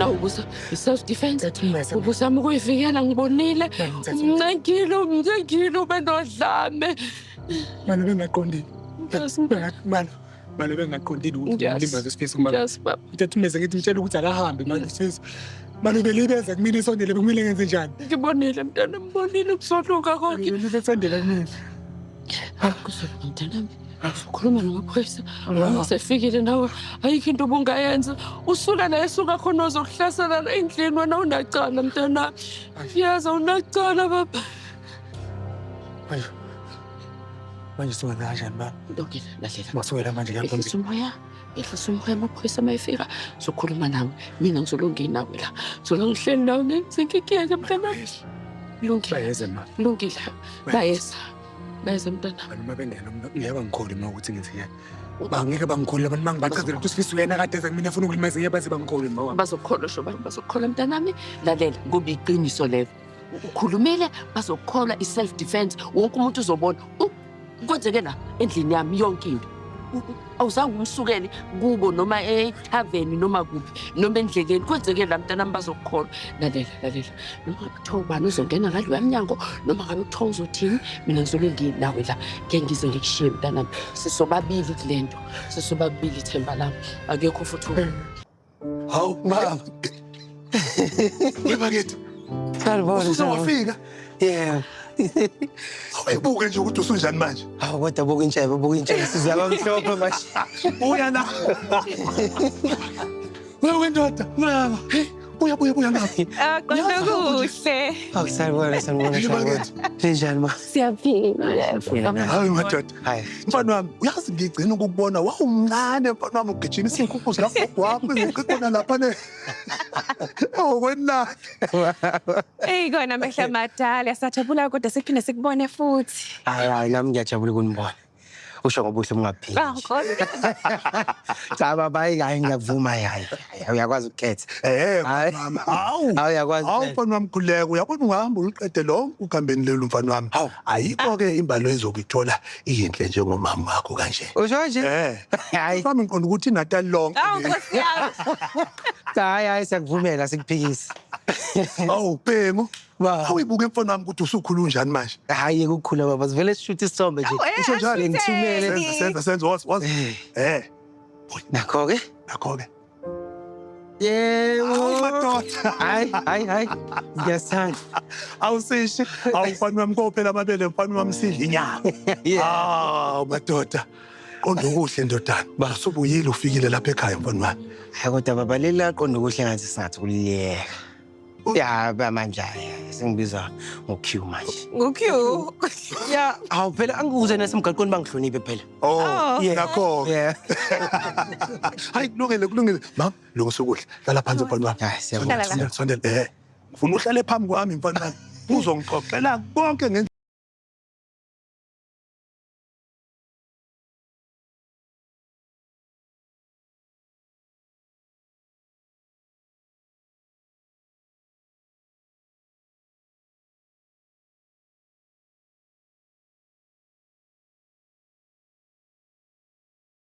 Nawu ubusa i-self defense. Thatha ummese. Ubuzama ukuyivikela ngibonile. Ngithatha ummese. Umncengile, umncengile ube nodlame. Manje bengaqondile. Nkosi. Manje manje bengaqondile ukuthi Yes. ngilimaze uSifiso manje. Yes, baba. Thatha ummese ngithi mtshela ukuthi akahambe manje uSifiso. Manje belibeza kumina isondele bekumele ngenze njani? Ngibonile mntana, ngibonile ukusoluka konke. Lisondele kumina. Kuzoba mntanami. Ukhuluma namaphoyisa. Uma sefikile nawe ayikho into obungayenza. Usuka la esuka khona uzokuhlasela la endlini wena unacala mntanami. Yazi unacala baba. Manje manje sokwenza kanjani baba? Lungile, lalela. Masukela manje Ehlisa kuyaphambili. umoya, ehlisa umoya amaphoyisa uma efika zokhuluma nawe. Mina ngizolunga nawe la. Ngizolunga ngihleli nawe ngikuyeke mntanami. Lungile, Bayeze ma. lungile. Bayeza. Bayeza mntanami. Abantu uma bengena ngeke bangikhole uma ukuthi ngenze njani. Bangeke bangikhole abantu mangibachazela ukuthi uSifiso uyena kade eza kumina efuna ukulimaza ngeke baze bangikhole ma wami. Bazokukholwa shobani, bazokukholwa mntanami. Lalela, ngoba iqiniso lelo. Ukhulumile bazokukholwa i-self defense. Wonke umuntu uzobona. Kwenzeke la endlini yami yonke into. Awuzange umsukele kubo noma ethaveni noma kuphi noma endleleni. Kwenzeke la mntanami bazokukholwa. Lalela, lalela. Noma ngabe kuthiwa ubani uzongena ngaloya mnyango noma ngabe kuthiwa uzothini, mina ngizobe nginawe la. Ngeke ngize ngikushiye mntanami. Sisobabili kule nto. Sisobabili ithemba lami. Akekho futhi Hawu mama. Webakithi. Sanibona. Usuze wafika. Yeah. Awuyibuke nje ukuthi usunjani manje. Hawu kodwa buka intshebe, buka intshebe. Sizaba mhlophe manje. Buya la. Wewe ndoda. Mama. Hey, buya buya buya ngapha. Qonda kuhle. Hawu sanibona, sanibona, sanibona. Ninjani ma? Siyaphila. Hayi madoda. Hayi. Mfana wami, uyazi ngigcina ukukubona wawumncane mfana wami ugijimisa iy'nkukhu zikagogo wakho izikhona lapha ne. Ehhokweni lakhe. Eyi kona amehlo amadala siyajabula kodwa siphinde sikubone futhi. Hayi hayi nami ngiyajabula ukunibona. Usho ngobuhle bungapheli. Ah, kodwa. Cha baba hayi hayi ngiyakuvuma hayi hayi. Uyakwazi ukukhetha. Eh Hayi. mama. Hawu. Hawu uyakwazi. Hawu mfana wami khuleka uyabona ungahamba uliqede lonke ukhambeni lelu mfana wami. Hawu. Ayikho ke imbalo ezokuyithola iyinhle njengomama wakho kanje. Usho nje? Eh. Hayi. Mfana ngiqonda ukuthi iNatal lonke. Awu Nkosi yami. Cha hayi hayi siyakuvumela sikuphikisi. Hawu Bhengu. Baba. Awuyibuke mfana wami ukuthi usukhulu unjani manje. Hayi ukukhula baba sivele sishuthe isithombe nje. Awu, eh, Usho njalo? Ngithumele. Senza senza senza woza woza. Eh. Nakho ke? Nakho ke. Yebo. Hawu madoda. Hayi hayi hayi. Ngiyasithanda. Awusishi. Hawu mfana wami kophela amabele mfana wami sidla inyama. Yeah. Hawu madoda. Qonda okuhle ndodana. Usubuyile ufikile lapha ekhaya mfana wami. Hayi kodwa baba leli aqonda okuhle ngathi singathi kuliyeka. Ya ba manje hayi sengibiza ngo-Q manje. Ngu-Q. Ya, hawu phela angikuze nasemgaqweni bangihloniphe phela. Oh, Yeah. nakho. Yeah. Hayi kulungile kulungile. Mam, lungisa ukudla. Hlala phansi mfana wami. Hayi siyabonga. Hlala la. Sondela sondela. Eh. Ngifuna uhlale phambi kwami mfana wami. Uzongixoxela konke ngendlela